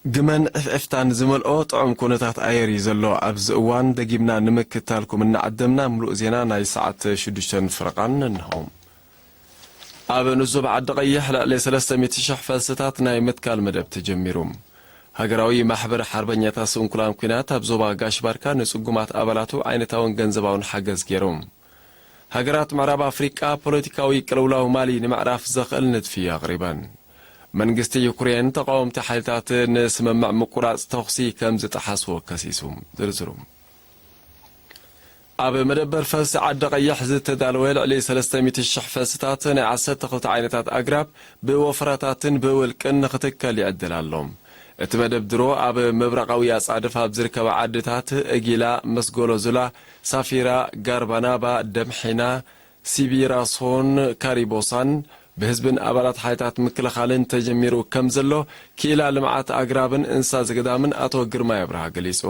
ግመን ዕፍዕፍታን ዝመልኦ ጥዑም ኩነታት ኣየር እዩ ዘሎ። ኣብዚ እዋን ደጊምና ንምክታልኩም እናዓደምና፣ ምሉእ ዜና ናይ ሰዓት ሽዱሽተ ፈረቓን እንሆ። ኣብ ንዞባ ዓዲ ቀይሕ ልዕሊ ሰለስተ ሚእቲ ሽሕ ፈልስታት ናይ ምትካል መደብ ተጀሚሩ። ሃገራዊ ማሕበር ሓርበኛታት ስንኩላን ኲናት ኣብ ዞባ ጋሽ ባርካ ንጽጉማት ኣባላቱ ዓይነታውን ገንዘባውን ሓገዝ ገይሩ። ሃገራት ምዕራብ ኣፍሪቃ ፖለቲካዊ ቅልውላው ማሊ ንምዕራፍ ዘኽእል ንድፊ ኣቕሪበን። መንግስቲ ዩክሬን ተቓወምቲ ሓይልታት ንስምምዕ ምቁራጽ ተኹሲ ከም ዝጠሓስዎ ከሲሱ። ዝርዝሩ። ኣብ መደበር ፈልሲ ዓዲ ቀይሕ ዝተዳለወ ልዕሊ ሰለስተ ሚእቲ ሽሕ ፈልስታት ናይ ዓሰርተ ክልተ ዓይነታት ኣግራብ ብወፈራታትን ብውልቅን ንኽትከል ይዕድል ኣሎ። እቲ መደብ ድሮ ኣብ ምብራቓዊ ኣጻድፍ ኣብ ዝርከባ ዓድታት እጊላ፣ መስጎሎ ዙላ፣ ሳፊራ፣ ጋርባናባ፣ ደምሒና፣ ሲቢራሶን ካሪቦሳን ብህዝብን ኣባላት ሓይልታት ምክልኻልን ተጀሚሩ ከም ዘሎ ክኢላ ልምዓት ኣግራብን እንስሳ ዘገዳምን ኣቶ ግርማይ ኣብርሃ ገሊጹ።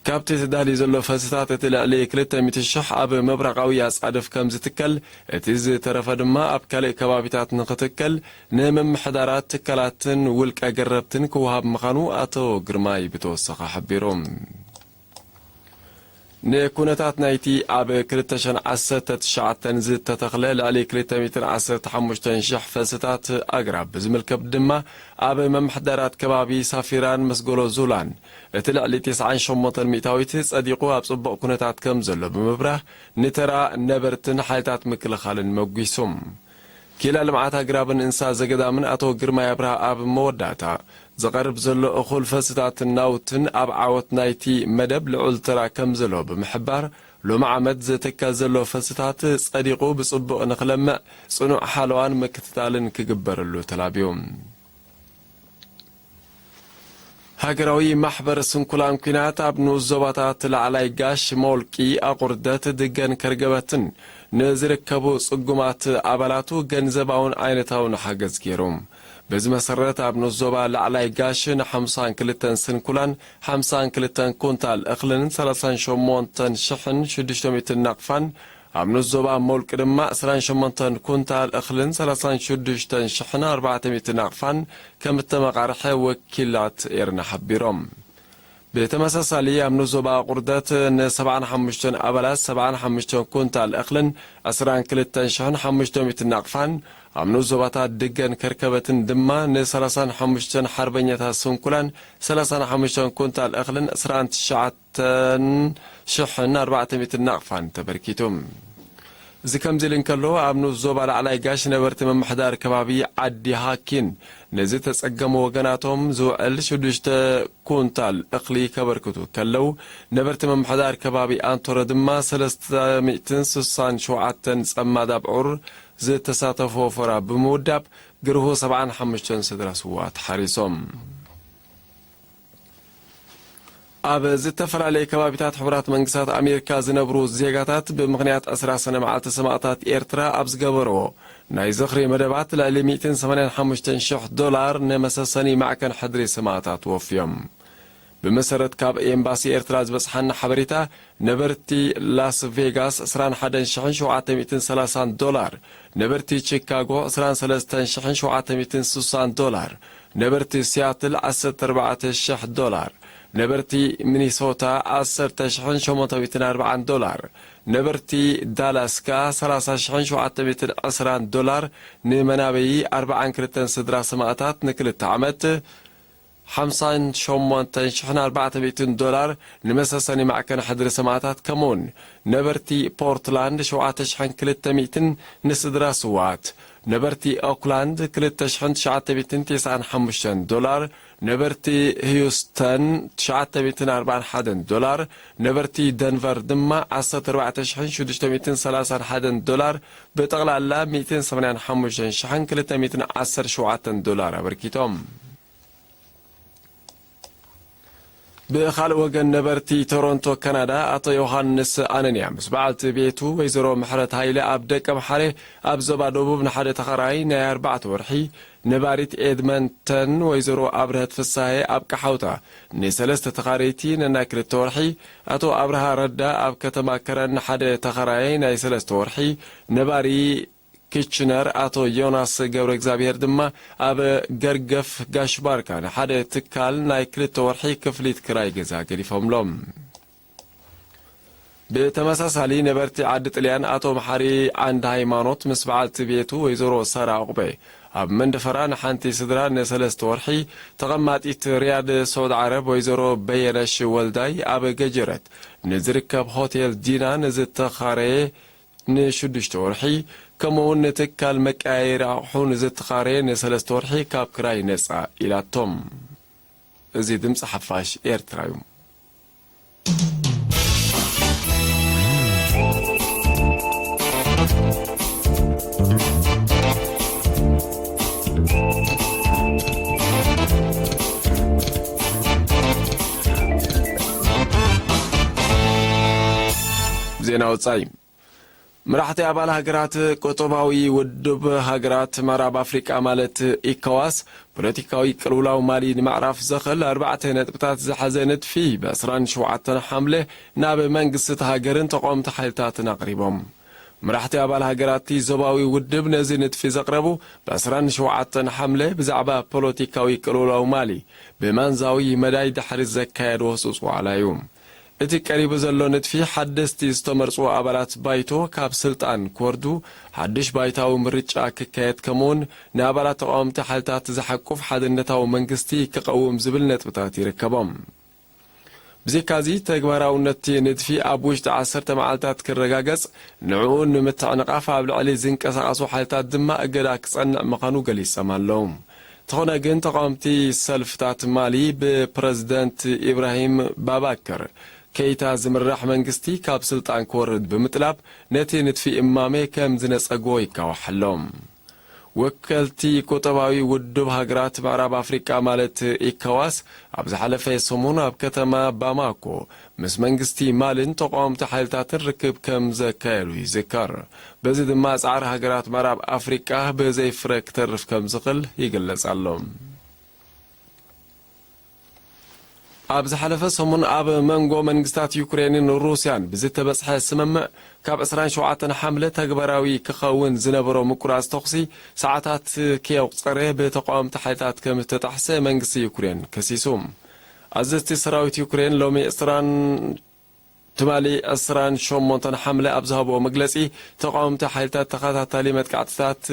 ካብቲ ተዳልዩ ዘሎ ፈልስታት እቲ ልዕሊ ክልተ ሚእቲ ሽሕ ኣብ ምብራቓዊ ኣጻድፍ ከም ዝትከል፣ እቲ ዝተረፈ ድማ ኣብ ካልእ ከባቢታት ንኽትከል ንምምሕዳራት ትካላትን ውልቀ ገረብትን ክወሃብ ምዃኑ ኣቶ ግርማይ ብተወሰኸ ሓቢሩ። ንኩነታት ናይቲ ኣብ ክልተ ሽሕን ዓሰርተ ትሽዓተን ዝተተኽለ ልዕሊ ክልተ ሚእትን ዓሰርተ ሓሙሽተን ሽሕ ፈልስታት ኣግራብ ብዝምልከት ድማ፣ ኣብ ምምሕዳራት ከባቢ ሳፊራን መስጎሎ ዙላን እቲ ልዕሊ ተስዓን ሸሞንተን ሚእታዊት ጸዲቑ ኣብ ጽቡቕ ኩነታት ከም ዘሎ ብምብራህ፣ ንተራ ነበርትን ሓይልታት ምክልኻልን መጒሱ። ክኢላ ልምዓት ኣግራብን እንስሳ ዘገዳምን ኣቶ ግርማይ ኣብርሃ ኣብ መወዳእታ፣ ዝቐርብ ዘሎ እኹል ፈልስታትን ናውትን ኣብ ዓወት ናይቲ መደብ ልዑል ተራ ከም ዘለዎ ብምሕባር፣ ሎሚ ዓመት ዝትከል ዘሎ ፈልስታት ጸዲቑ ብጽቡቕ ንኽለምዕ ጽኑዕ ሓለዋን ምክትታልን ክግበረሉ ተላብዩ። ሃገራዊ ማሕበር ስንኩላን ኲናት ኣብ ንኡስ ዞባታት ላዕላይ ጋሽ፣ ሞልቂ፣ ኣቑርደት፣ ድገን ከርገበትን ንዝርከቡ ጽጉማት ኣባላቱ ገንዘባውን ዓይነታውን ሓገዝ ገይሩ። በዚ መሰረት ኣብ ንኡስ ዞባ ላዕላይ ጋሽ ንሓምሳን ክልተን ስንኩላን ሓምሳን ክልተን ኩንታል እኽልን ሰላሳን ሸሞንተን ሽሕን ሽዱሽተ ሚእትን ናቕፋን፣ ኣብ ንኡስ ዞባ ሞልቂ ድማ ዕስራን ሸሞንተን ኩንታል እኽልን ሰላሳን ሽዱሽተን ሽሕን ኣርባዕተ ሚእቲ ናቕፋን ከም እተመቓርሐ ወኪላት ኤርና ሓቢሮም። ብተመሳሳሊ ኣብ ንኡስ ዞባ ኣቑርደት ንሰብዓን ሓሙሽተን ኣባላት ሰብዓን ሓሙሽተን ኩንታል እኽልን ዕስራን ክልተን ሽሕን ሓሙሽተ ሚእቲ ናቕፋን፣ ኣብ ንኡስ ዞባታት ድገን ከርከበትን ድማ ንሰላሳን ሓሙሽተን ሓርበኛታት ስንኩላን ሰላሳን ሓሙሽተን ኩንታል እኽልን ዕስራን ትሽዓተን ሽሕን ኣርባዕተ ሚእትን ናቕፋን ተበርኪቱ። እዚ ከምዚ ኢሉ እንከሎ፣ ኣብ ንኡስ ዞባ ላዕላይ ጋሽ ነበርቲ ምምሕዳር ከባቢ ዓዲ ሃኪን ንዝተጸገሙ ወገናቶም ዝውዕል ሽዱሽተ ኩንታል እኽሊ ከበርክቱ ከለዉ፣ ነበርቲ ምምሕዳር ከባቢ ኣንቶረ ድማ ሰለስተ ሚእትን ስሳን ሸውዓተን ጸማድ ኣብዑር ዝተሳተፎ ወፈራ ብምውዳብ፣ ግርሁ ሰብዓን ሓሙሽተን ስድራ ስውኣት ሓሪሶም። ኣብ ዝተፈላለየ ከባቢታት ሕቡራት መንግስታት ኣሜሪካ ዝነብሩ ዜጋታት ብምኽንያት ዕስራ ሰነ መዓልቲ ሰማእታት ኤርትራ ኣብ ዝገበርዎ ናይ ዝኽሪ መደባት ልዕሊ ሚእትን ሰማንያን ሓሙሽተን ሽሕ ዶላር ንመሰሰኒ ማዕከን ሕድሪ ሰማእታት ወፍዮም። ብመሰረት ካብ ኤምባሲ ኤርትራ ዝበጽሓና ሓበሬታ፣ ነበርቲ ላስ ቬጋስ ዕስራን ሓደን ሽሕን ሸውዓተ ሚእትን ሰላሳን ዶላር፣ ነበርቲ ቺካጎ ዕስራን ሰለስተን ሽሕን ሸውዓተ ሚእትን ስሳን ዶላር፣ ነበርቲ ሲያትል ዓሰርተ ኣርባዕተ ሽሕ ዶላር፣ ነበርቲ ሚኒሶታ ዓሰርተ ሽሕን ሸሞንተ ሚእትን ኣርባዓን ዶላር፣ ነበርቲ ዳላስ ከኣ ሰላሳ ሽሕን ሸውዓተ ሚእትን ዕስራን ዶላር፣ ንመናበዪ ኣርባዓን ክልተን ስድራ ሰማእታት ንክልተ ዓመት፣ ሓምሳን ሸሞንተን ሽሕን ኣርባዕተ ሚእትን ዶላር ንመሰሰኒ ማዕከን ሕድሪ ሰማእታት፣ ከምኡውን ነበርቲ ፖርትላንድ ሸውዓተ ሽሕን ክልተ ሚእትን ንስድራ ስውኣት፣ ነበርቲ ኦክላንድ ክልተ ሽሕን ትሽዓተ ሚእትን ተስዓን ሓሙሽተን ዶላር፣ ነበርቲ ህዩስተን ትሽዓተ ሚእትን ኣርባዓን ሓደን ዶላር፣ ነበርቲ ደንቨር ድማ ዓሰርተ ኣርባዕተ ሽሕን ሽዱሽተ ሚእትን ሰላሳን ሓደን ዶላር፣ ብጠቕላላ ሚእትን ሰማንያን ሓሙሽተን ሽሕን ክልተ ሚእትን ዓሰርተ ሸውዓተን ዶላር ኣበርኪቶም። ብኻልእ ወገን፣ ነበርቲ ቶሮንቶ ካናዳ፣ ኣቶ ዮሃንስ ኣነንያ ምስ በዓልቲ ቤቱ ወይዘሮ ምሕረት ሃይለ ኣብ ደቀምሓረ ኣብ ዞባ ደቡብ ንሓደ ተኻራይ ናይ ኣርባዕተ ወርሒ፣ ነባሪት ኤድመንተን ወይዘሮ ኣብርሀት ፍሳሄ ኣብ ቀሓውታ ንሰለስተ ተኻረይቲ ነናይ ክልተ ወርሒ፣ ኣቶ ኣብርሃ ረዳ ኣብ ከተማ ከረን ንሓደ ተኻራይ ናይ ሰለስተ ወርሒ፣ ነባሪ ኪችነር ኣቶ ዮናስ ገብረ እግዚኣብሔር ድማ ኣብ ገርገፍ ጋሽ ባርካ ንሓደ ትካል ናይ ክልተ ወርሒ ክፍሊት ክራይ ገዛ ገዲፎምሎም። ብተመሳሳሊ ነበርቲ ዓዲ ጥልያን ኣቶ መሓሪ ዓንድ ሃይማኖት ምስ በዓልቲ ቤቱ ወይዘሮ ሳራ ዑቕበ ኣብ መንደፈራ ንሓንቲ ስድራ ንሰለስተ ወርሒ፣ ተቐማጢት ሪያድ ስዑድ ዓረብ ወይዘሮ በየነሽ ወልዳይ ኣብ ገጀረት ንዝርከብ ሆቴል ዲና ንዝተኻረየ ንሽዱሽተ ወርሒ፣ ከምኡውን ንትካል መቀያየሪ ኣቑሑ ንዝተኻረየ ንሰለስተ ወርሒ ካብ ክራይ ነጻ ኢላቶም። እዚ ድምፂ ሓፋሽ ኤርትራ እዩ። ዜና ወጻኢ። መራሕቲ ኣባል ሃገራት ቁጠባዊ ውድብ ሃገራት ምዕራብ ኣፍሪቃ ማለት ኢኮዋስ፣ ፖለቲካዊ ቅልውላው ማሊ ንምዕራፍ ዘኽእል ኣርባዕተ ነጥብታት ዝሓዘ ንድፊ ብ ዕስራን ሸውዓተን ሓምለ ናብ መንግስቲ እቲ ሃገርን ተቃወምቲ ሓይልታትን ኣቕሪቦም። መራሕቲ ኣባል ሃገራት እቲ ዞባዊ ውድብ ነዚ ንድፊ ዘቕረቡ ብ ዕስራን ሸውዓተን ሓምለ ብዛዕባ ፖለቲካዊ ቅልውላው ማሊ ብማንዛዊ መዳይ ድሕሪ ዘካየድዎ ህጹጽ ዋዕላ እዩ። እቲ ቀሪቡ ዘሎ ንድፊ ሓደስቲ ዝተመርጹ ኣባላት ባይቶ ካብ ስልጣን ክወርዱ፣ ሓድሽ ባይታዊ ምርጫ ክካየድ ከምኡውን ንኣባላት ተቃወምቲ ሓይልታት ዝሓቁፍ ሓድነታዊ መንግስቲ ክቐውም ዝብል ነጥብታት ይርከቦም። ብዘይካዚ ተግባራውነት እቲ ንድፊ ኣብ ውሽጢ ዓሰርተ መዓልታት ክረጋገጽ፣ ንዕኡ ንምትዕንቓፍ ኣብ ልዕሊ ዝንቀሳቐሱ ሓይልታት ድማ እገዳ ክጸንዕ ምዃኑ ገሊጾም ኣለዉ። እንተኾነ ግን ተቃወምቲ ሰልፍታት ማሊ ብፕረዚደንት ኢብራሂም ባባከር ኬይታ ዝምራሕ መንግስቲ ካብ ስልጣን ክወርድ ብምጥላብ ነቲ ንድፊ እማመ ከም ዝነጸግዎ ይካዋሕ ኣሎ። ወከልቲ ቁጠባዊ ውድብ ሃገራት ምዕራብ ኣፍሪቃ ማለት ኢኮዋስ ኣብ ዝሓለፈ ሰሙን ኣብ ከተማ ባማኮ ምስ መንግስቲ ማልን ተቃወምቲ ሓይልታትን ርክብ ከም ዘካየዱ ይዝከር። በዚ ድማ ጻዕሪ ሃገራት ምዕራብ ኣፍሪቃ ብዘይ ፍረ ክተርፍ ከም ዝኽእል ይግለጽ ኣሎ። ኣብ ዝሓለፈ ሰሙን ኣብ መንጎ መንግስታት ዩክሬንን ሩስያን ብዝተበጽሐ ስምምዕ ካብ ዕስራን ሸውዓተን ሓምለ ተግባራዊ ክኸውን ዝነበሮ ምቁራጽ ተኹሲ ሰዓታት ከየቑጸረ ብተቃወምቲ ሓይልታት ከም ዝተጣሕሰ መንግስቲ ዩክሬን ከሲሱ። ኣዘዝቲ ሰራዊት ዩክሬን ሎሚ ዕስራን ትማሊ ዕስራን ሸሞንተን ሓምለ ኣብ ዝሃብዎ መግለጺ፣ ተቃወምቲ ሓይልታት ተኸታታሊ መጥቃዕትታት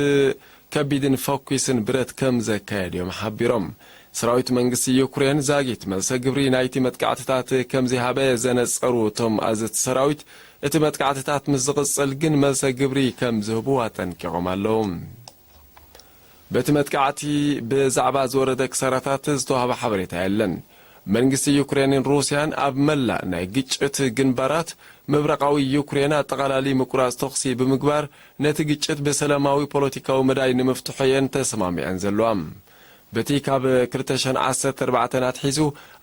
ከቢድን ፈኲስን ብረት ከም ዘካየድ እዮም ሓቢሮም። ሰራዊት መንግስቲ ዩክሬን ዛጊት መልሰ ግብሪ ናይቲ መጥቃዕትታት ከም ዘይሃበ ዘነጸሩ እቶም ኣዘዝቲ ሰራዊት፣ እቲ መጥቃዕትታት ምስ ዝቕጽል ግን መልሰ ግብሪ ከም ዝህቡ ኣጠንቂቖም ኣለዉ። በቲ መጥቃዕቲ ብዛዕባ ዝወረደ ክሳራታት ዝተዋህበ ሓበሬታ የለን። መንግስቲ ዩክሬንን ሩስያን ኣብ መላእ ናይ ግጭት ግንባራት ምብራቓዊ ዩክሬን ኣጠቓላሊ ምቁራጽ ተኹሲ ብምግባር ነቲ ግጭት ብሰላማዊ ፖለቲካዊ መዳይ ንምፍትሖ እየን ተሰማሚዐን ዘለዋ። በቲ ካብ ክልተ ሽሕን ዓሰርተ ኣርባዕተን ኣትሒዙ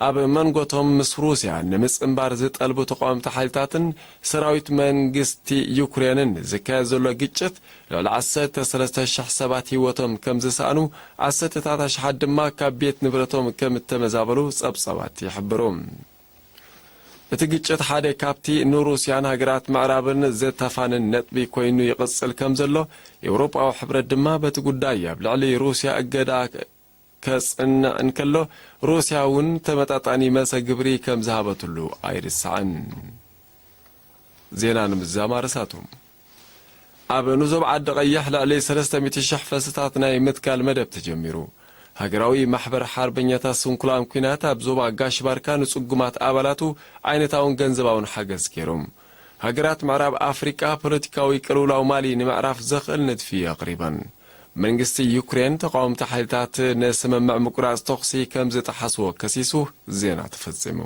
ኣብ መንጎቶም ምስ ሩስያ ንምጽንባር ዝጠልቡ ተቃወምቲ ሓይልታትን ሰራዊት መንግስቲ ዩክሬንን ዝካየድ ዘሎ ግጭት ልዕሊ ዓሰርተ ሰለስተ ሽሕ ሰባት ህይወቶም ከም ዝሰኣኑ፣ ዓሰርተታት ኣሽሓት ድማ ካብ ቤት ንብረቶም ከም እተመዛበሉ ጸብጻባት ይሕብሩ። እቲ ግጭት ሓደ ካብቲ ንሩስያን ሃገራት ምዕራብን ዘተፋንን ነጥቢ ኮይኑ ይቕጽል ከም ዘሎ፣ ኤውሮጳዊ ሕብረት ድማ በቲ ጉዳይ ኣብ ልዕሊ ሩስያ እገዳ ከጽንዕ እንከሎ፣ ሩስያ እውን ተመጣጣኒ መልሰ ግብሪ ከም ዝሃበትሉ ኣይርሳዕን። ዜና ንምዝዛም ኣርእስታቱ። ኣብ ንዞብ ዓዲ ቀይሕ ልዕሊ ሰለስተ ሚእቲ ሽሕ ፈስታት ናይ ምትካል መደብ ተጀሚሩ። ሃገራዊ ማሕበር ሓርበኛታት ስንኩላን ኲናት ኣብ ዞባ ጋሽ ባርካ ንጽጉማት ኣባላቱ ዓይነታውን ገንዘባውን ሓገዝ ገይሩ። ሃገራት ምዕራብ ኣፍሪቃ ፖለቲካዊ ቅልውላው ማሊ ንምዕራፍ ዘኽእል ንድፊ ኣቕሪበን። መንግስቲ ዩክሬን ተቃወምቲ ሓይልታት ንስምምዕ ምቁራጽ ተኹሲ ከም ዝጠሓስዎ ከሲሱ። ዜና ተፈጺሙ።